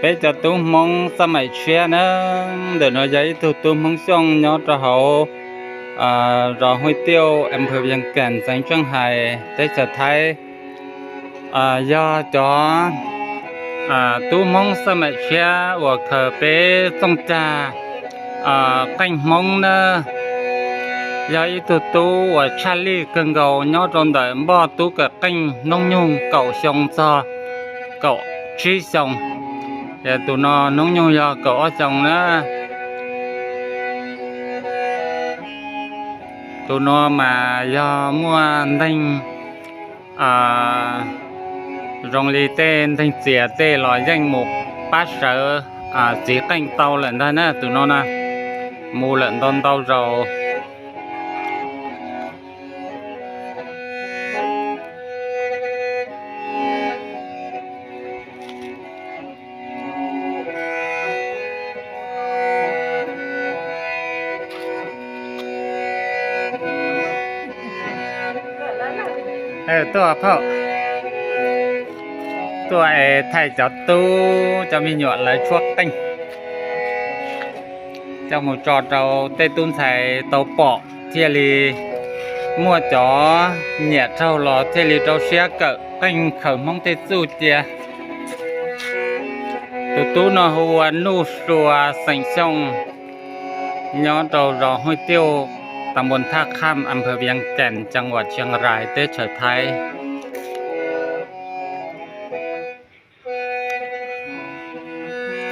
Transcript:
Peb cov tub Hmoob Xab Maim Tshiab na, ntawm no yog ib tug tub Hmoob Xyooj nyob rau hauv zos Huj Tiauj, am pha Vias Kas, xeev Tseej Hais, teb chaws Thaib. Yog cov tub Hmoob Xab Maim Tshiab uas khaws peb txooj cag qeej Hmoob na, yog ib tug tub uas tshaj lij kawg nkaus nyob rau ntawm npoj tub kawm qeej hnub nyoog kaum xyoo txog kaum tsib xyoo. Tus no hnub nyoog yog kaum ob xyoo na. Tus no mas yog muaj ntseeg zoo li tej ntseeg txias tej los yeej mus pab sawv txiv qeej tau lawm ntag na. Tus no na mus lawm ntau ntau zaus. Tuaj phauj, tuaj es thaij cov tub cov me nyuam lawv tshuab qeej coj mus tso rau tej tub ntxhais tau pom thiaj li muaj cov nyiam raug los thiaj li rau siab kawm qeej khaws Hmoob tej txuj cia. Tus tub no hu ua Nuj Sua, xeem Xyooj, nyob rau zos Huj Tiauj, tam npos Thaj Kham, am pha Vias Kas, cees vam Tshias Rais, teb chaws Thaib.